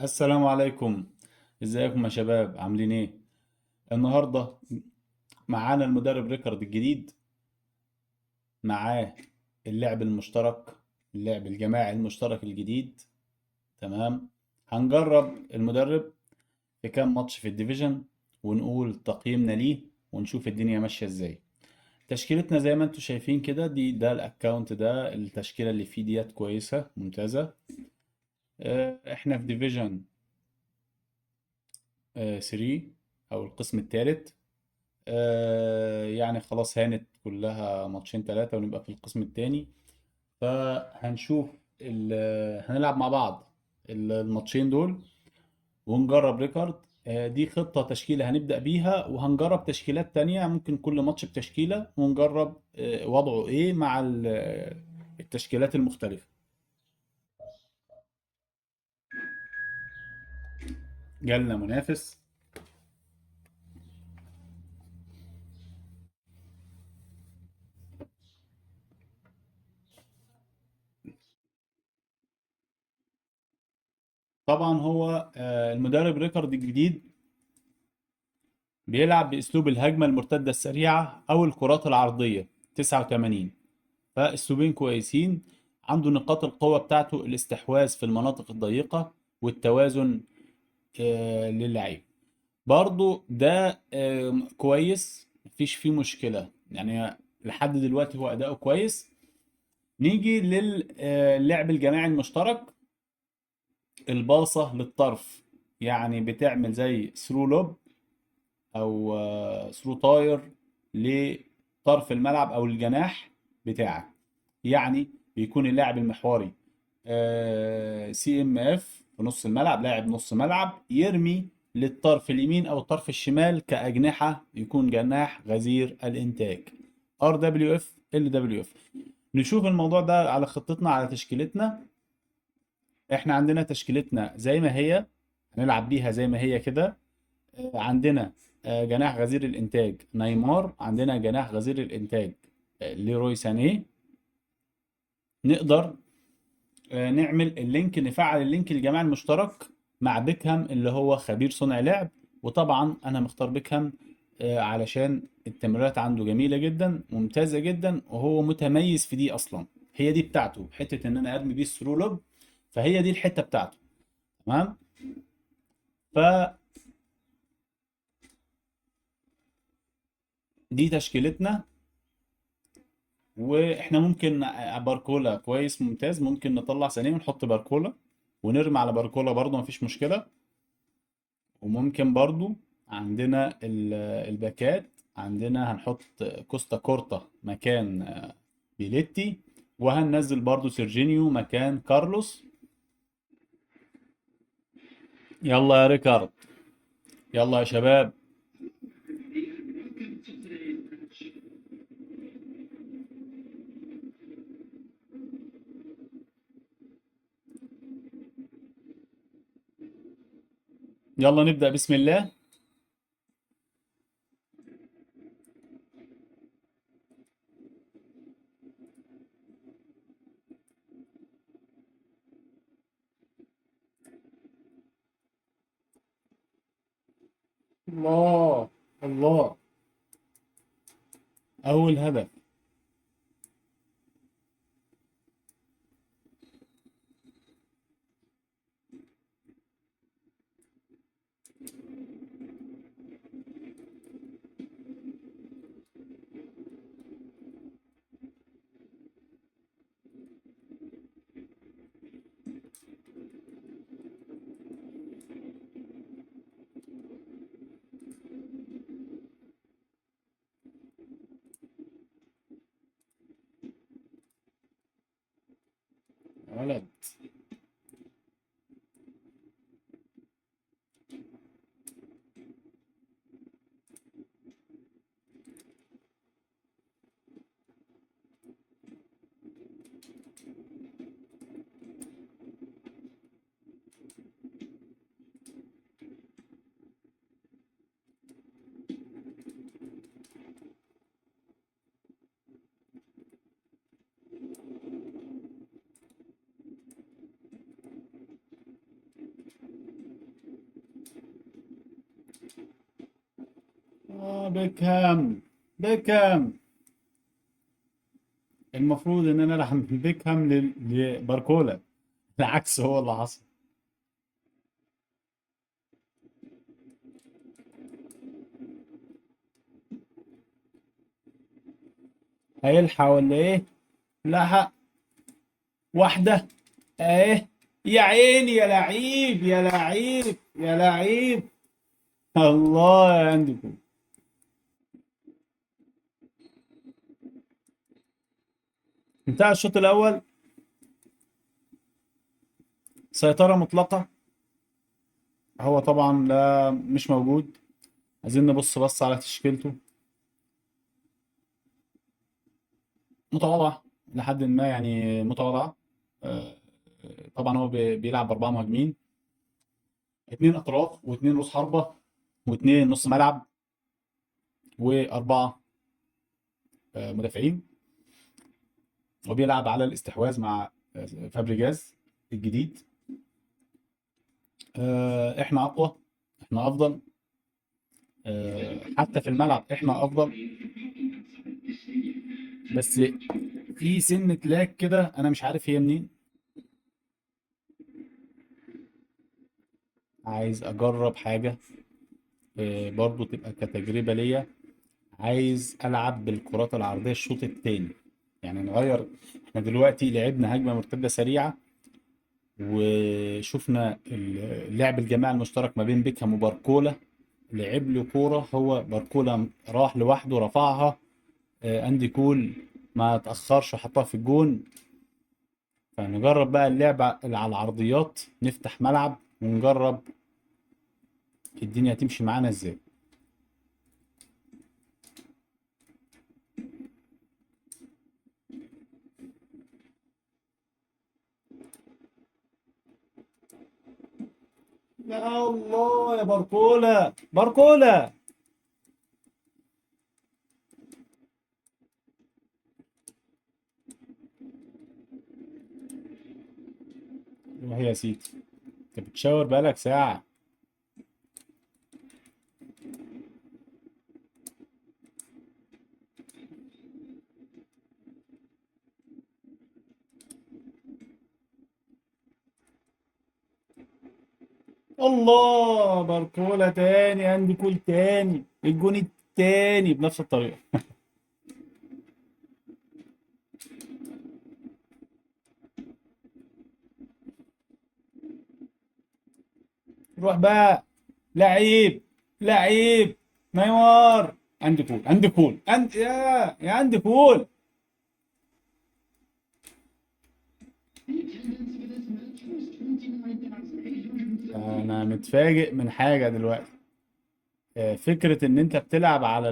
السلام عليكم. ازيكم يا شباب، عاملين ايه النهارده؟ معانا المدرب ريكارد الجديد، معاه اللعب المشترك، اللعب الجماعي المشترك الجديد. تمام، هنجرب المدرب في كام ماتش في ال division ونقول تقييمنا ليه ونشوف الدنيا ماشية ازاي. تشكيلتنا زي ما انتم شايفين كده، ده ال account، ده التشكيلة اللي فيه ديت كويسة ممتازة. احنا في division 3 او القسم الثالث. يعني خلاص هانت، كلها ماتشين ثلاثة ونبقى في القسم الثاني. فهنشوف هنلعب مع بعض الماتشين دول ونجرب ريكارد. دي خطة تشكيلة هنبدأ بيها، وهنجرب تشكيلات تانية، ممكن كل ماتش بتشكيلة ونجرب وضعه ايه مع التشكيلات المختلفة. جالنا منافس. طبعا هو المدرب ريكارد الجديد بيلعب بأسلوب الهجمة المرتدة السريعة أو الكرات العرضية 89، فأسلوبين كويسين. عنده نقاط القوة بتاعته الاستحواذ في المناطق الضيقة والتوازن للعيب. برضو ده كويس، مفيش فيه مشكلة، لحد دلوقتي هو أداؤه كويس. نيجي للعب الجماعي المشترك، الباصة للطرف، يعني بتعمل زي through lob أو through طاير لطرف الملعب أو الجناح بتاعك. يعني بيكون اللاعب المحوري CMF في نص الملعب، لاعب نص ملعب يرمي للطرف اليمين أو الطرف الشمال كأجنحة، يكون جناح غزير الإنتاج. RWF LWF. نشوف الموضوع ده على خطتنا، على تشكيلتنا. احنا عندنا تشكيلتنا زي ما هي، هنلعب بيها زي ما هي كده. عندنا جناح غزير الإنتاج نيمار، عندنا جناح غزير الإنتاج ليروي سانيه. نقدر نعمل ال link، نفعل ال link الجماعي المشترك مع بيكهام اللي هو خبير صنع لعب. وطبعا انا مختار بيكهام علشان التمريرات عنده جميلة جدا، ممتازة جدا، وهو متميز في دي اصلا، هي دي بتاعته، حتة ان انا ارمي بيه ال through lob، فهي دي الحتة بتاعته. تمام، ف دي تشكيلتنا. واحنا ممكن باركولا كويس ممتاز، ممكن نطلع سانيه ونحط باركولا ونرمي على باركولا برضو مفيش مشكلة. وممكن برضو عندنا الباكات، عندنا هنحط كوستا كورتا مكان بيليتي، وهننزل برضو سيرجينيو مكان كارلوس. يلا يا ريكارد، يلا يا شباب. يلا نبدأ بسم الله. الله الله، أول هدف. ولد. بيكهام، بيكهام. المفروض ان انا العب من بيكهام لباركولا، العكس هو اللي حصل. هيلحق ولا ايه؟ لحق واحدة اهي. يا عيني يا لعيب، يا لعيب، يا لعيب. الله يا اندي كول. انتهى الشوط الاول، سيطرة مطلقة. هو طبعا لا مش موجود. عايزين نبص بس على تشكيلته، متواضعة لحد ما، يعني متواضعة. طبعا هو بيلعب ب4 مهاجمين، 2 أطراف واثنين رؤوس حربة واثنين نص ملعب و4 مدافعين، وبيلعب على الاستحواذ مع فابريجاز الجديد. احنا اقوى، احنا افضل، حتى في الملعب احنا افضل، بس في سنة لاج كده انا مش عارف هي منين. عايز اجرب حاجة، برضو تبقى كتجربة ليا. عايز العب بالكرات العرضية الشوط التاني، يعني نغير. احنا دلوقتي لعبنا هجمة مرتدة سريعة وشفنا اللعب الجماعي المشترك ما بين بيكهام وباركولا. لعب له كورة، هو باركولا راح لوحده رفعها، اندي كول ما تأخرش وحطها في الجون. فنجرب بقى اللعب على العرضيات، نفتح ملعب ونجرب الدنيا هتمشي معانا ازاي. يا الله يا باركولا، باركولا. روح يا سيدي، انت بتشاور بقالك ساعة. الله، باركولا تاني، اندي كول تاني، الجون التاني بنفس الطريقة. روح بقى لعيب، لعيب نيمار. اندي كول، اندي كول، اندي، يا اندي كول. انا متفاجئ من حاجة دلوقتي، فكرة ان انت بتلعب على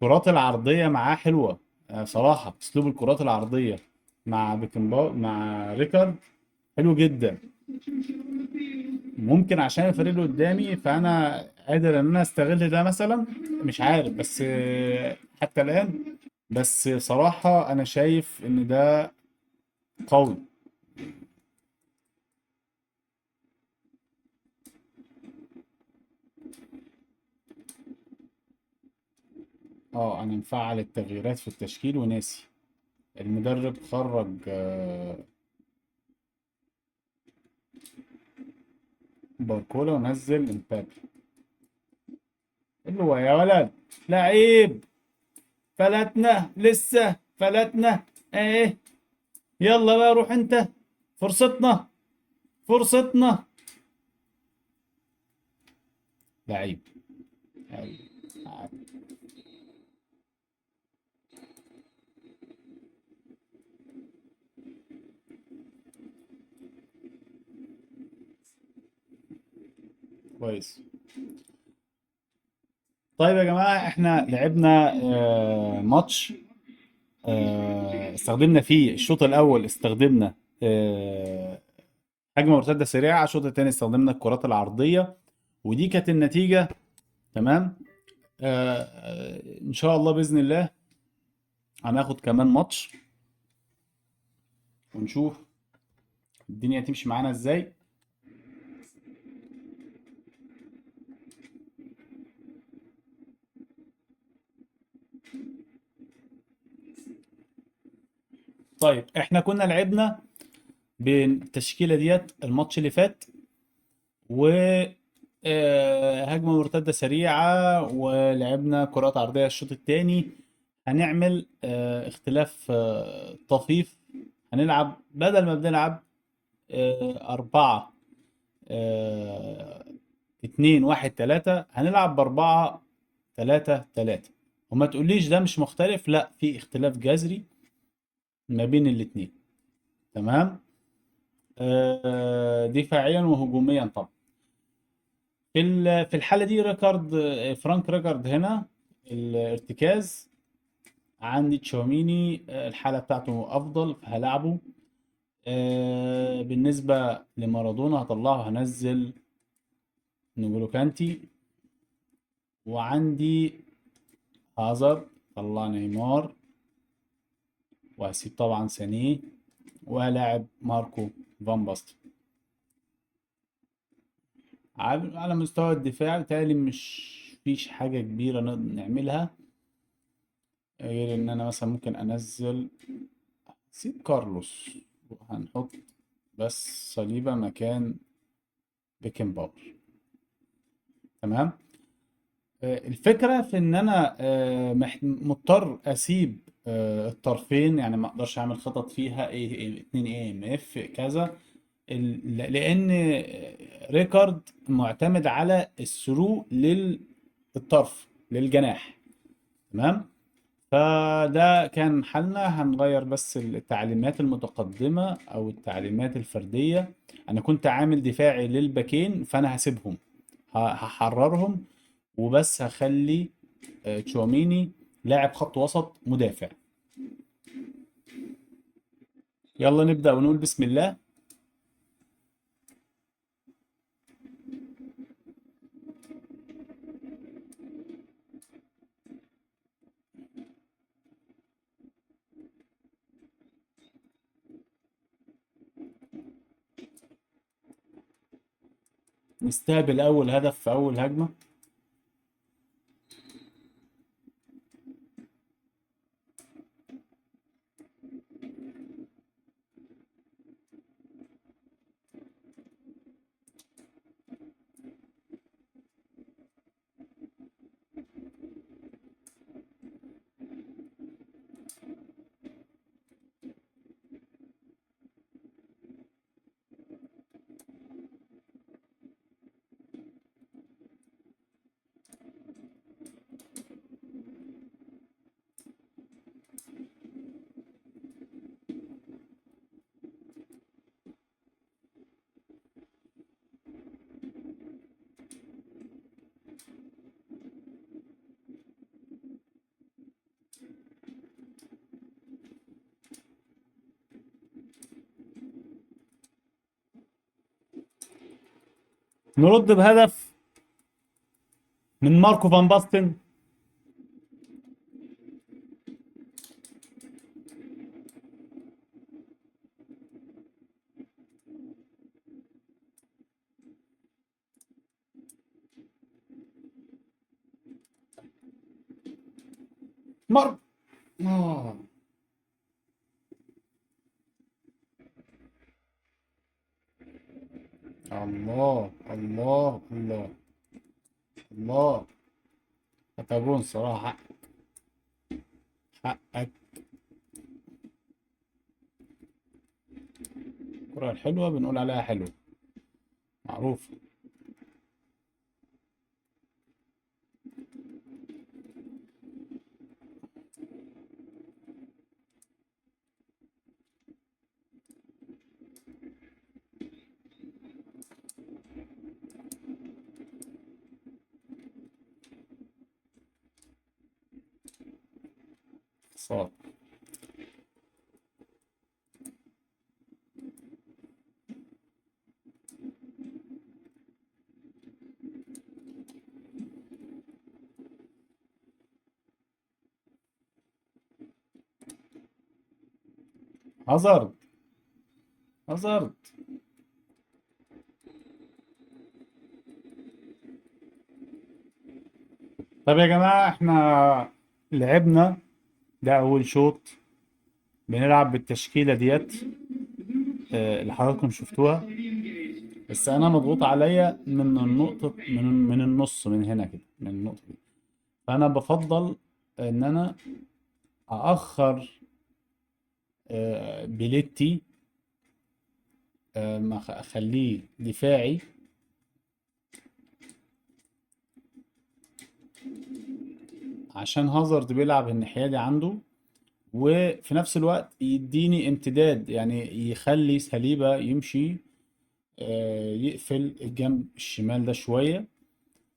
الكرات العرضية معاه حلوة. صراحة اسلوب الكرات العرضية مع بيكنباور، مع ريكارد حلو جدا. ممكن عشان الفريق اللي قدامي فانا قادر ان انا استغل ده مثلا، مش عارف، بس حتى الان، بس صراحة انا شايف ان ده قوي. انا مفعل التغييرات في التشكيل وناسي. المدرب خرج، باركولا ونزل امبابي. اللي هو يا ولد لعيب، فلتنا لسه، فلتنا ايه. يلا بقى روح انت، فرصتنا، فرصتنا. لعيب، لعيب. كويس. طيب يا جماعة، احنا لعبنا، ماتش، استخدمنا فيه الشوط الأول، استخدمنا، هجمة مرتدة سريعة، الشوط الثاني استخدمنا الكرات العرضية، ودي كانت النتيجة. تمام. إن شاء الله بإذن الله هناخد كمان ماتش ونشوف الدنيا تمشي معانا إزاي. طيب احنا كنا لعبنا بالتشكيلة ديت الماتش اللي فات، و هجمة مرتدة سريعة، ولعبنا كرات عرضية الشوط الثاني. هنعمل اختلاف طفيف. هنلعب بدل ما بنلعب 4 2 1 3، هنلعب ب4 3 3. وما تقوليش ده مش مختلف، لا في اختلاف جذري ما بين الاتنين. تمام، دفاعيا وهجوميا. طبعا في الحالة دي فرانك ريكارد هنا الارتكاز. عندي تشاوميني، الحالة بتاعته أفضل فهلعبه. بالنسبة لمارادونا هطلعه، هنزل نجولو كانتي. وعندي هازارد، طلع نيمار، وهسيب طبعا سانيه، وهلاعب ماركو فان باستن. على مستوى الدفاع بيتهيألي مش فيش حاجة كبيرة نقدر نعملها، غير إن أنا مثلا ممكن أنزل سيب كارلوس، وهنحط بس صليبة مكان بيكنباور. تمام. الفكرة في إن أنا، مضطر أسيب، الطرفين، يعني ما أقدرش أعمل خطط فيها 2 AMF كذا، لأن ريكارد معتمد على الثرو للطرف للجناح. تمام، فده كان حالنا. هنغير بس التعليمات المتقدمة أو التعليمات الفردية. أنا كنت عامل دفاعي للباكين، فأنا هسيبهم، هحررهم، وبس هخلي، تشواميني لاعب خط وسط مدافع. يلا نبدأ ونقول بسم الله. نستقبل أول هدف في أول هجمة. نرد بهدف من ماركو فان باستن. مر. الله الله الله الله، هتجون صراحة، حقك. الكرة الحلوة بنقول عليها حلوة، معروف. صار. هازارد، هازارد. طب يا جماعة احنا لعبنا ده أول شوط بنلعب بالتشكيلة ديت اللي حضراتكم شفتوها، بس انا مضغوط عليا من النقطة، من النص، من هنا كده، من النقطة دي. فانا بفضل ان انا اأخر بيليتي، ما اخليه دفاعي، عشان هازارد بيلعب الناحية دي عنده، وفي نفس الوقت يديني امتداد، يعني يخلي سليبة يمشي، يقفل الجنب الشمال ده شوية،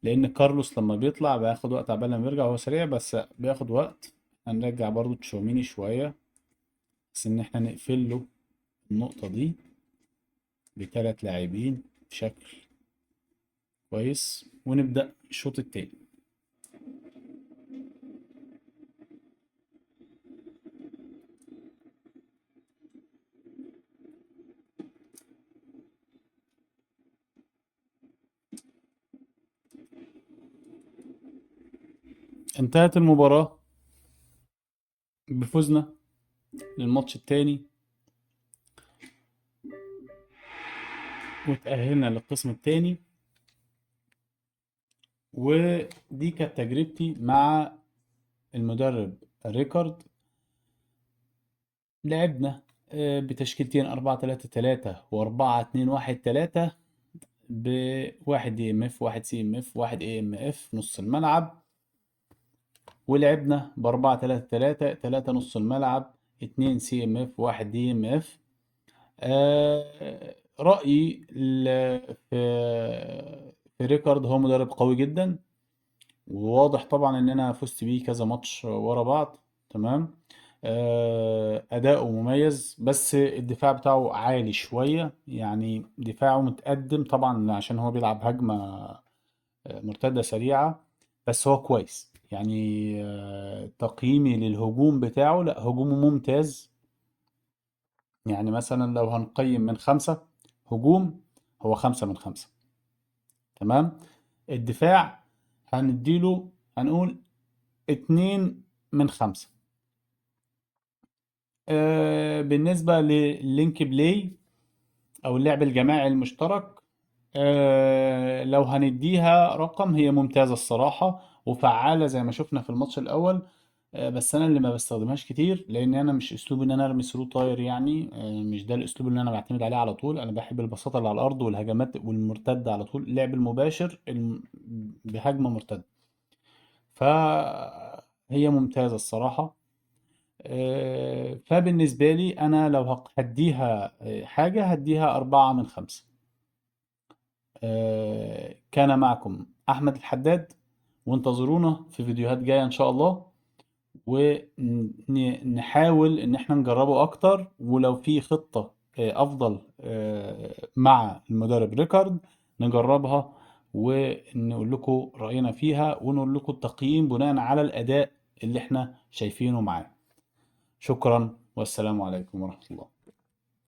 لأن كارلوس لما بيطلع بياخد وقت عبال ما بيرجع، هو سريع بس بياخد وقت. هنرجع برضو تشاوميني شوية، بس إن احنا نقفل له النقطة دي بثلاث لاعبين بشكل كويس، ونبدأ الشوط التاني. انتهت المباراة بفوزنا للماتش التاني، وتأهلنا للقسم التاني. ودي كانت تجربتي مع المدرب ريكارد. لعبنا بتشكيلتين 4-3-3 و4-2-1-3، بواحد دي ام اف، واحد سي ام اف، واحد اي ام اف نص الملعب. ولعبنا بأربعة تلاتة تلاتة، تلاتة نص الملعب، اتنين سي ام اف، واحد دي ام اف. رأيي في ريكارد، هو مدرب قوي جدا، وواضح طبعا ان انا فزت بيه كذا ماتش ورا بعض، تمام. اداؤه مميز، بس الدفاع بتاعه عالي شوية، يعني دفاعه متقدم طبعا عشان هو بيلعب هجمة مرتدة سريعة، بس هو كويس. تقييمي للهجوم بتاعه، لا هجومه ممتاز. يعني مثلا لو هنقيم من 5 هجوم، هو 5 من 5، تمام. الدفاع هنديله، هنقول 2 من 5. بالنسبة لل link play أو اللعب الجماعي المشترك، لو هنديها رقم هي ممتازة الصراحة وفعالة زي ما شفنا في الماتش الأول، بس أنا اللي ما بستخدمهاش كتير، لأن أنا مش أسلوب إن أنا أرمي through طاير، مش ده الأسلوب اللي أنا بعتمد عليه على طول. أنا بحب البساطة اللي على الأرض والهجمات والمرتدة على طول، اللعب المباشر بهجمة مرتدة، فهي ممتازة الصراحة. فبالنسبة لي أنا لو هديها حاجة هديها 4 من 5. كان معكم أحمد الحداد، وانتظرونا في فيديوهات جاية إن شاء الله، ونحاول إن احنا نجربه أكتر، ولو في خطة، أفضل، مع المدرب ريكارد نجربها ونقول لكم رأينا فيها، ونقول لكم التقييم بناء على الأداء اللي احنا شايفينه معاه. شكرا والسلام عليكم ورحمة الله.